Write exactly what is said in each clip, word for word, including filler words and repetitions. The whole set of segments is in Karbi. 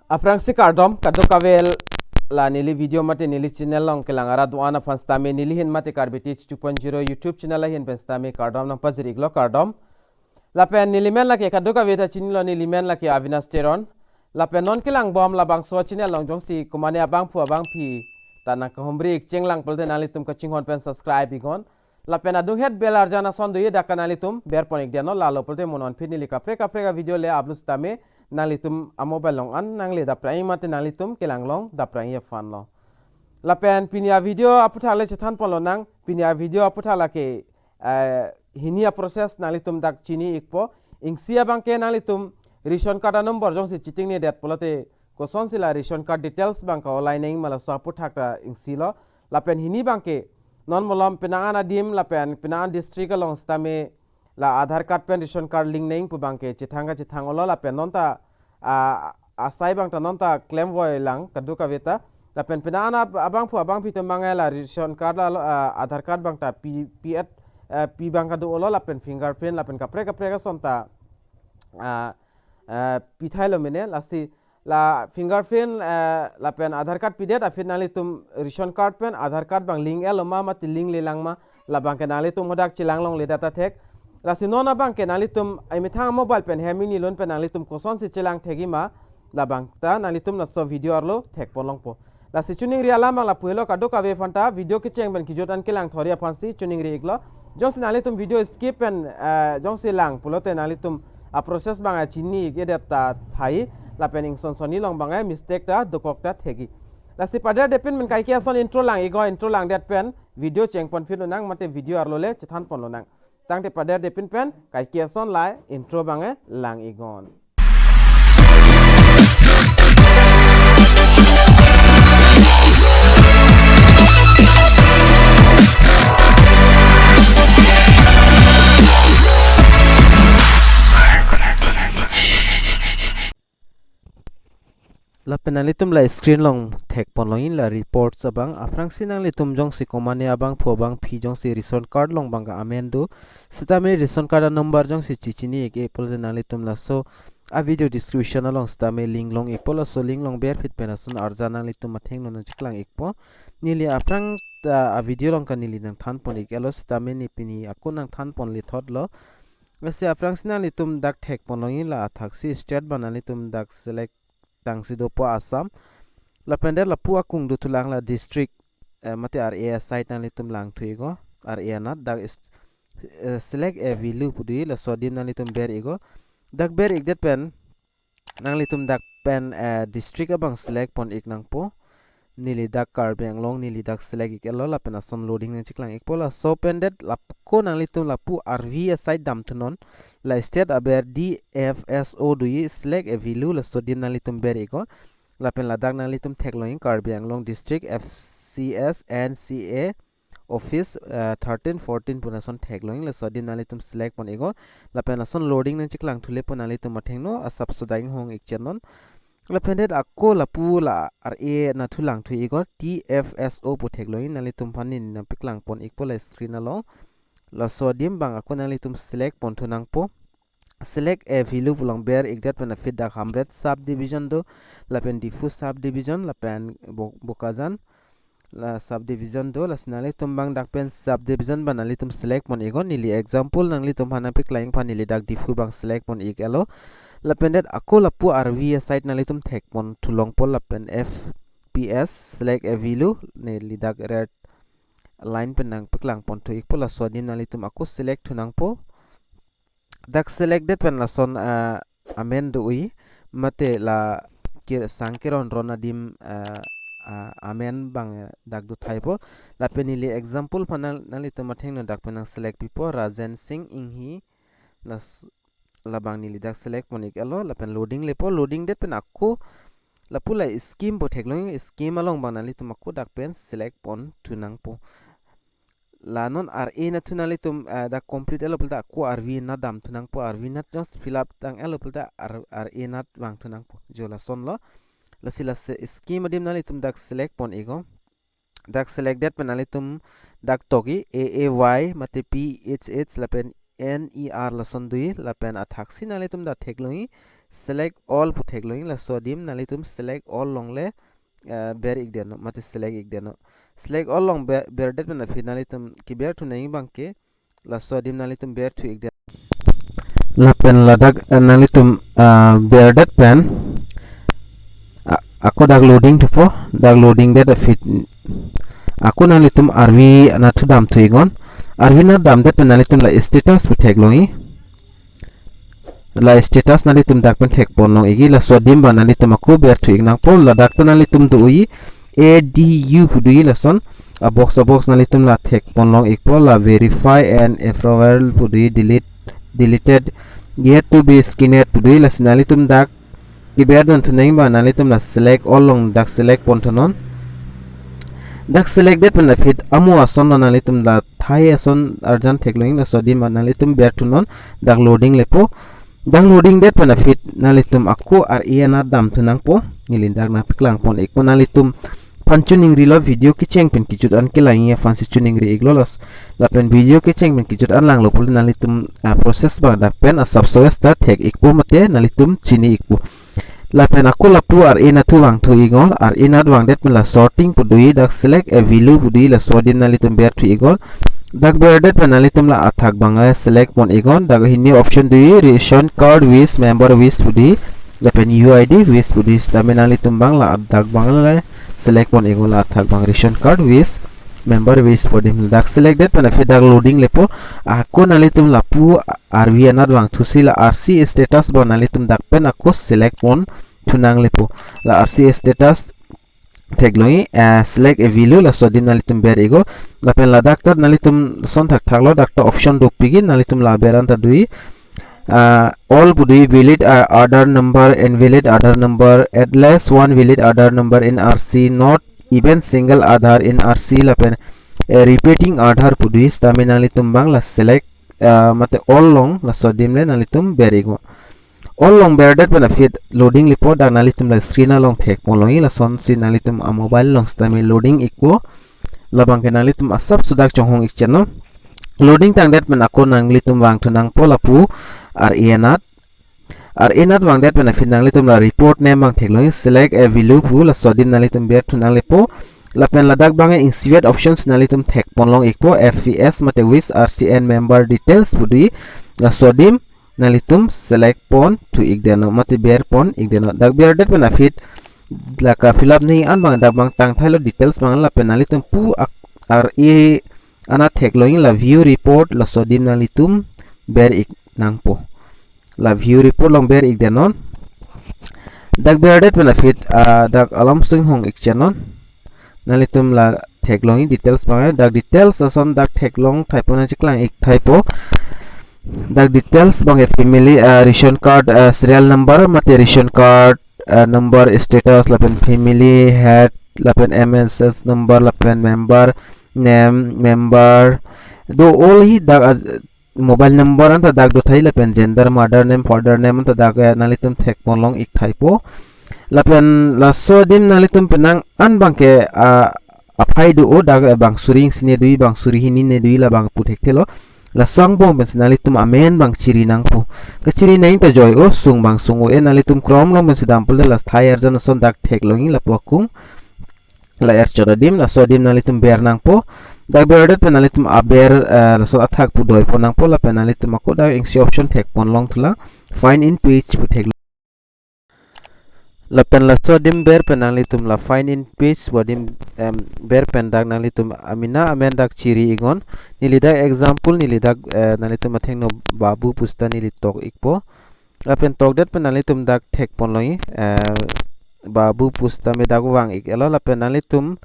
Aphrangsi kardom, kadokave la neli video mate neli channel along kelang arat do-an aphan sitame neli ahin mate Karbi Teach two point zero YouTube channel ahin pen sitame kardom nangpajir-iklo, kardom. Lapen neli men lake kadokave ta chinilo, neli men lake Avinash Teron. Lapen non kelangbom labangso channel along jongsi komatne abangphu abangphi ta nangkahumri-ik chenglang pulote nanglitum kachinghon pen subscribe-iknon. Lapen adunghet bell arjan ason do-i, dak ke nanglitum berpon-ik detnon, lalo pulote mo non aphi neli kaprek kaprek a-video le upload sitame nanglitum a-mobile along an nangle daprang-i mate nanglitum kelang along daprang-i aphanlo. Lapen pini a-video aputhak le chethanponlonang, pini a-video aputhak lake, eh, hini a-process nanglitum dak chini-ikpo. Isi abangke nanglitum ration card a-number jongsi chitingnedet pulote kosonsi la ration card details abang ka-online nangji ma, laso aputhak ta isilo. Lapen hini abangke non malom penang an adim lapen penang an district along sitame la Aadhaar card pen ration card link nangji pu abangke chethang kachethang-olo, lapen non ta, ah, asai abang ta non ta klemvoilang kadokave ta. Lapen penang an ab-, abangphu abangphi atum abang la ration card la, ah, Aadhaar card abang ta pi, pi-et, eh, pi abang ta do-olo, lapen fingerprint lapen kaprek kaprek ason ta, ah, eh, pithailo mene, lasi la fingerprint, eh, lapen Aadhaar card pidet aphi nanglitum ration card pen Aadhaar card abang link-etlo ma mate linklelang ma, labangke nanglitum hadak chelang longledet ta thek. Lasi non abangke nanglitum emethang mobile pen hem ingnilun pen nanglitum kosonsi chelang thekji ma, labang ta nanglitum laso video arlo thekponlongpo. Lasi choningri alam abang lapu helo, kadokave aphanta video kecheng pen kejut an kelang thor-i aphansi choningri-iklo. Jongsi nanglitum video skip pen, eh, jongsi lang pulote nanglitum a-process abang chini-ik-edet ta thai, lapen ingson sonni along abang mistake ta dokok ta thekji. Lasi paderdepin pen kaike ason intro lang-iknon, intro langdet pen video chengponphinlonang mate video arlo le chethanponlonang. Tangte paderdepin pen kaike ason la intro abang lang-iknon. Lapen nanglitum la screen along thekponlongji la reports abang. Aphrangsi nanglitum jongsi komatne abangphu abangphi jongsi ration card along abang ka-amend do, sitame ration card a-number jongsi chichini-ik-e pulote nanglitum laso a-video description along sitame link long-ikpo, laso link along berphit pen ason arjan nanglitum athengno nangcheklang-ikpo. Neli aphrang ta a-video along ke neli nangthanpon-ik-etlo, sitame ne pini ako nangthanponlethotlo. Lasi aphrangsi nanglitum dak thekponlongji la athaksi state abang nanglitum dak select tangsi dopo Assam. Lapen det lapu akung dothulang la district, eh, mate R A a-site nanglitum langthu-iknon, R A anat dak is, eh, select a value pu do-i, laso adim nanglitum ber-iknon. Dak ber-ikdet pen nanglitum dak pen, eh, district abang select pon-ik nangpo. Neli dak Karbi Anglong, neli dak select-ik-etlo, lapen ason loading nangcheklang-ikpo. Laso pen det lap-, ako nanglitum lapu R V a-site damthunon. La state aber D F S O do-i, select a value, laso adim nanglitum ber-iknon. Lapen ladak nanglitum theklongji Karbi Anglong District F C S N C A Office, eh, thirteen fourteen pu ason theklongji, laso adim nanglitum select pon-iknon. Lapen ason loading nangcheklang thule pu nanglitum athengno asapso dak inghong-ik chetnon. Lapen det ako lapu la R A nathu langthu-iknon, T F S O pu theklongji, nanglitum aphan neli nangpeklang pon-ikpo la screen along. Laso adim abang ako nanglitum select ponthu nangpo. Select a value pu along ber-ikdet pen aphi dak Hamret subdivision do, lapen Diphu subdivision, lapen Bo-, Bokajan la subdivision do, lasi nanglitum abang dak pen subdivision abang nanglitum select pon-iknon. Neli example nanglitum aphan nangpeklang aphan neli dak Diphu abang select pon-ik-etlo. Lapen det ako lapu R V a-site nanglitum thekponthu longpo, lapen F P S, select a value, neli dak red line pen nangpeklang ponthu-ikpo, laso adim nanglitum ako select thu nangpo. Dak select det pen lason, ah, amend do-i, mate la kir-, sang keron ron adim, ah, ah, amend abang, eh, dak do thaipo. Lapen neli example aphan nang, nanglitum athengno dak pen nangselect pipo, Rajen Singh Enghi, las-, labang neli dak select pon-ik-etlo, lapen loading lepo, loading det pen ako lapu la scheme pu theklongji, scheme along abang nanglitum ako dak pen select ponthu nangpo. La non R A nathu nanglitum, eh, dak complete-etlo pulote ako R V anat damthu nangpo, R V anat jongsi fill up tang-etlo pulote R-, R A anat vangthu nangpo. Jo lasonlo. Lasi la se-, scheme adim nanglitum dak select pon-iknon. Dak select det pen nanglitum dak tokji A A Y mate P H H lapen N E R lason do-i, lapen athaksi nanglitum dak theklong-i, select all pu theklong-i. Laso adim nanglitum select all along le, eh, ber-ik detnon, mate select-ik detnon. Select all along ber, berdet pen aphi nanglitum keber thu nangji abangke, laso adim nanglitum ber thu-ik det. Lapen ladak, eh, nanglitum, ah, berdet pen, ah, ako dak loading thupo, dak loading det aphi ako nanglitum arvi anatthu dam thu-iknon. Arvi anat damdet pen nanglitum la status pu theklong-i. La status nanglitum dak pen thekpon long-ikji. Laso adim abang nanglitum ako ber thu-ik nangpo. Ladak ta nanglitum do-i, A D U pu do-i lason. Abox abox nanglitum la thekpon long-ikpo, la verify and approval pu do-i, delete, deleted, yet to be scanned pu do-i. Lasi nanglitum dak keberdun thu nangji abang nanglitum la select all along dak select pon thunon. Dak select det pen aphi amo ason lo nanglitum la thai ason arjan theklong-i, laso adim abang nanglitum ber thunon. Dak loading lepo. Dak loading det pen aphi nanglitum ako R E anat dam thu nangpo. Neli dak nangpaklang pon-ikpo, nanglitum aphan choningrilo, video kecheng pen kejut an kelang-i aphansi choningri-iklo, las, lapen video kecheng pen kejut an langlo pule nanglitum, ah, process abang dak pen asap sowes ta thek-ikpo mate nanglitum chini-ikpo. Lapen ako lapu R E anatthu vang thu-iknon. R E anat vangdet pen la sorting pu do-i, dak select a value pu do-i, laso adim nanglitum ber thu-iknon. Dak berdet pen nanglitum la athak abang le select pon-iknon. Dak hini option do-i, ration card WIS, member WIS pu do-i, lapen U I D WIS pu do-i. Sitame nanglitum abang la athak abang le select pon-iknon, la athak abang ration card WIS, member WIS pu adim. Dak select det pen aphi dak loading lepo. Ako nanglitum lapu arvi anat vang thusi la R C status abang nanglitum dak pen ako select pon thu nang lepo. La R C status theklong-i, eh, select a value, laso adim nanglitum ber-iknon. Lapen ladak ta nanglitum son thakthak lo, dak ta option dopikji, nanglitum la ber an ta do-i. Ah, all pu do-i, valid, ah, Aadhaar number, invalid Aadhaar number, at least one valid Aadhaar number in R C, not even single Aadhaar in R C, lapen, eh, repeating Aadhaar pu do-i. Sitame nanglitum abang la select, ah, mate all along, laso adim le nanglitum ber-iknon. All along berdet pen aphi loading lepo, dak nanglitum la screen along thekpon long-i, lasonsi nanglitum a mobile along sitame loading-ikpo. Labangke nanglitum asap sudak chonghong-ik chennon. Loading tangdet pen ako nanglitum vang thu nangpo lapu R E anat. R E anat vangdet pen aphi nanglitum la report name abang theklong-i, select a value pu, laso adim nanglitum ber thu nang lepo. Lapen ladak abang ingsvet options nanglitum thekpon long-ikpo, F P S mate WIS R C and member details pu do-i, laso adim nanglitum select pon thu-ik detnon mate ber pon-ik detnon. Dak berdet pen aphi laka fill up nangji an abang dak abang tangthailo, details abang, lapen nanglitum pu ak-, R E anat theklong-i, la view report, laso adim nanglitum ber-ik nangpo. La view report along ber-ik detnon. Dak berdet pen aphi, ah, dak alam sung hong-ik chennon. Nanglitum la theklong-i details abang, dak details ason dak theklong thaipo, nangcheklang-ik thaipo. Dak details abang ke family, ah, ration card, ah, serial number mate ration card, ah, number status, lapen family head, lapen M S S number, lapen member name, member do-oi, dak, ah, mobile number anta dak do thai, lapen gender, mother name, father name anta dak, eh, nanglitum thekpon long-ik thaipo. Lapen laso adim nanglitum penang an abangke, ah, aphai do-o, dak, eh, bang suri isi ne do-i, bang suri hini ne do-i, labang pu thekthelo. Laso angbong pensi nanglitum amen abang chiri nangpo. Kachiri nangji ta joi-o, sung abang sung-o, eh, nanglitum Chrome along pensi dam pulote la thai arjan ason dak theklong-i lapu akung. La er chot adim, laso adim nanglitum ber nangpo. Dak berdet pen nanglitum aber, eh, laso athak pu doi pon nangpo, lapen nanglitum ako dak isi option thekpon long thulang, find in page pu thek. Lapen laso adim ber pen nanglitum la find in page pu adim, em, ber pen dak nanglitum amena amen dak chiri-iknon. Neli dak example, neli dak, eh, nanglitum athengno Babu pu sita neli tok-ikpo. Lapen tokdet pen nanglitum dak thekpon long-i, eh, Babu pu sitame dak vang-ik-etlo, lapen nanglitum,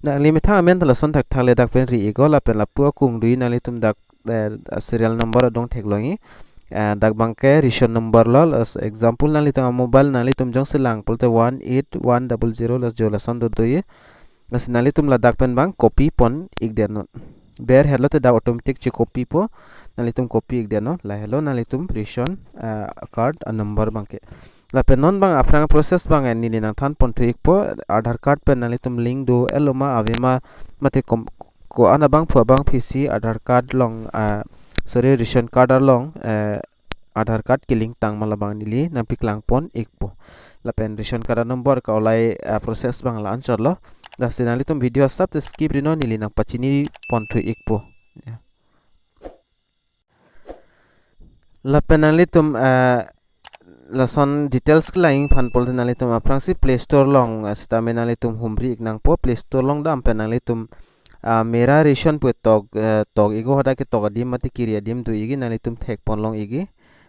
nangli methang amen ta lason thakthak le dak pen ri-iknon, lapen lapu akung do-i nanglitum dak, eh, serial number adung theklong-i. Eh, dak abangke ration number lo, las example nanglitum a mobile nanglitum jongsi lang pulote one eight one double zero, las jo lason do do-i. Lasi nanglitum ladak pen abang copy pon-ik detnon. Ber helo te dak automatic che-copy po. Nanglitum copy-ik detnon. Lahelo nanglitum ration, ah, card a number abangke. Lapen non abang aphrang process abang neli nangthan pon thu-ikpo. Aadhaar card pen nanglitum link do-etlo ma, ave ma, mate kom-, ko-an abangphu abangphisi Aadhaar card along, ah, sorry, ration card along, eh, Aadhaar card kelink tang ma labang neli nangpeklang pon ikpo. Lapen ration card anumber ka-olai, eh, process abang la-anchot lo. Lasi nanglitum video asap te skip ri non, neli nangpachini pon thu ikpo. Ya. Lapen nanglitum, eh, lason details kelang aphan pulote nanglitum aphrangsi Play Store along, eh, sitame nanglitum humri ik nangpo. Play Store along dam pen nanglitum, ah, Mera Ration pu tok, eh, tok iknon, hadak ketok adim mate kiri adim do iknon, nanglitum thek pon long iknon.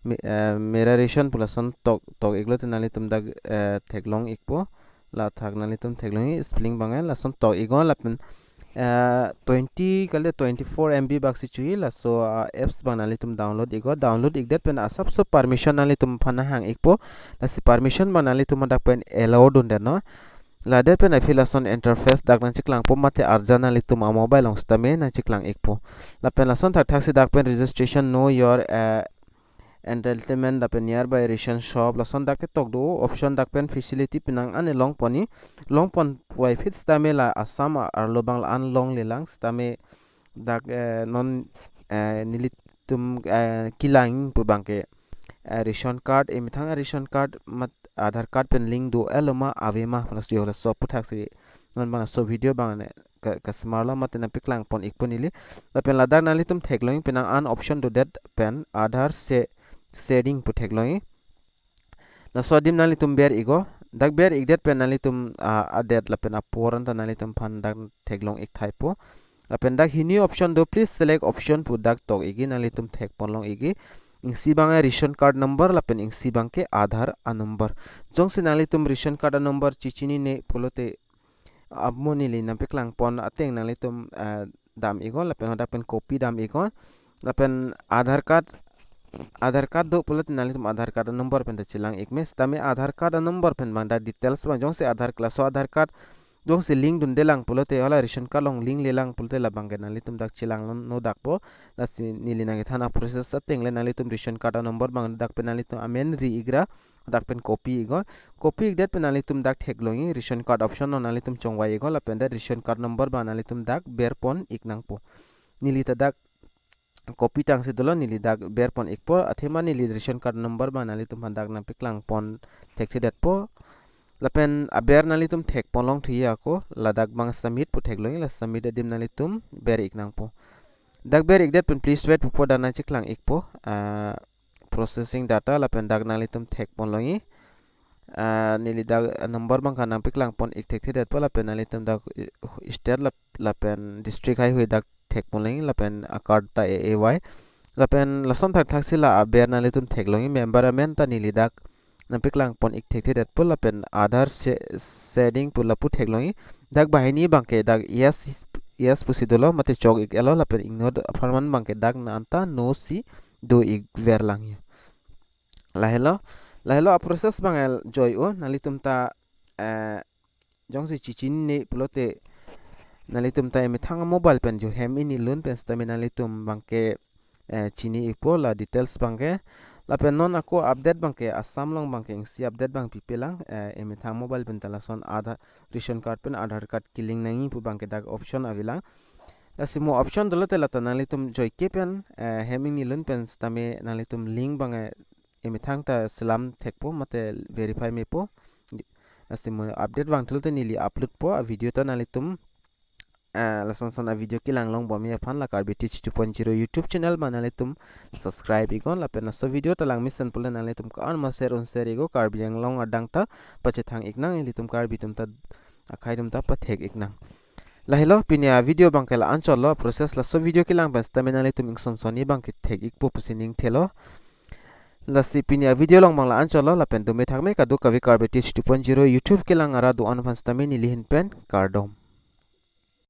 Me-, eh, Mera Ration pu lason tok, tok iklo te nanglitum dak, eh, theklong ikpo. La athak nanglitum theklong ik, spelling abang, eh, lason tok iknon lapen, eh, twenty kali twenty-four M B bak si chuji, laso, ah, apps abang nanglitum download iknon. Download ikdet pen asapso permission nanglitum aphan nang hang ikpo. Lasi permission abang nanglitum hadak pen allow dundet non. Ladet pen aphi lason interface dak nangcheklangpo mate arjan nanglitum a-mobile along sitame nangcheklang ikpo. Lapen lason thakthak si dak pen registration, know your, eh, entitlement, lapen nearby ration shop, lason dak ketok do, option dak pen facility penang an-e long pon iknon, long pon puvoiphit sitame la Assam arlo abang la-an longlelang sitame dak, eh, non, eh, nelitum, eh, kelang pu abangke, eh, ration card, emethang ration card mat Aadhaar card pen link do-et lo ma, ave ma, laso, laso aputhaksi non abang laso video abang ne ka, kasemar lo mate nangpeklang pon ikpo neli. Lapen ladak nanglitum theklong ik, penang an option dodet pen Aadhaar se-, setting pu theklong ik. Laso adim nanglitum ber iknon. Dak ber ikdet pen nanglitum, ah, adet lapen apor anta nanglitum aphan dak theklong ik thaipo. Lapen dak hini option do, please select option pu dak tok iknon, nanglitum thek pon long iknon. Isi abang ration card number lapen isi abangke Aadhaar a-number. Jongsi nanglitum ration card a-number chechinine pulote, amo neli nangpeklang pon ateng nanglitum, eh, dam iknon lapen hadak pen copy dam iknon. Lapen Aadhaar card, Aadhaar card do pulote nanglitum Aadhaar card a-number pen ta chelang ik me. Sitame Aadhaar card a-number pen abang dak details abang, jongsi Aadhaar, laso Aadhaar card jongsi link dundelang pulote, hala ration card along link lelang pulote labangke nanglitum dak chelang non, no dakpo. Lasi neli nangkethan a-process ateng le nanglitum ration card a-number abang dak pen nanglitum amen ri ikra, dak pen copy iknon. Copy ikdet pen nanglitum dak theklong ik, ration card option along nanglitum chongvai iknon lapen dak ration card number abang nanglitum dak ber pon ik nangpo. Neli ta dak copy tangsi dolo, neli dak ber pon ikpo, athema neli ration card number abang nanglitum aphan dak nangpeklang pon thekthedetpo. Lapen aber nanglitum thek pon long thuji ako, ladak abang submit pu theklong ik, la submit adim nanglitum ber ik nangpo. Dak ber ikdet pen please wait pupo, dak nangcheklang ikpo, ah, processing data, lapen dak nanglitum thek pon long ik. Ah, neli dak number abangke nangpeklang pon ik thekthedetpo, lapen nanglitum dak, eh, state lap-, lapen district heihui dak thek pon long ik, lapen a-card ta A A Y. Lapen lason thakthak si la aber nanglitum theklong ik, member amen ta neli dak nangpeklang pon ik thekthedetpo, lapen Aadhaar se-, setting pu lapu theklong ik. Dak banghini abangke dak yes, yes pusi dolo, mate chok ik-et lo, lapen ingno apharman abangke dak na anta no si do ik verlang ik. Lahelo, lahelo a-process abang el joi o, nanglitum ta, eh, jongsi chechinine pulote nanglitum ta emethang a-mobile pen jo hem ingni lun pen sitame nanglitum abangke, eh, chini ikpo la details abangke. Lapen non ako update abangke Assam along abangke isi update abang pipelang, eh, emethang mobile pen ta lason Aadhaar, ration card pen Aadhaar card kelink nangji pu abangke dak option avelang. Lasi mo option dolo te lata nanglitum joike pen, eh, hem ingni lun pen sitame nanglitum link abang, eh, emethang ta selam thekpo mate verify mepo. Lasi mo update vangthu te neli upload po a-video ta nanglitum, eh, lason son a-video kelang long bomji aphan la Karbi Teach two point zero YouTube channel abang nanglitum subscribe iknon, lapen laso video ta langmesen pulote nanglitum ko-an ma share un share iknon, Karbi Anglong adang ta pachethang ik nang, ilitum Karbi atum ta akhei atum ta pathek ik nang. Lahelo pini a-video abangke la-anchot lo, process laso video kelang pen sitame nanglitum ingson sonni abangke thek ikpo pusi ning thelo. Lasi pini a-video along abang la-anchot lo, lapen dome thakme kadokave Karbi Teach two point zero YouTube kelang arat do-an aphan sitame neli ahin pen kardom.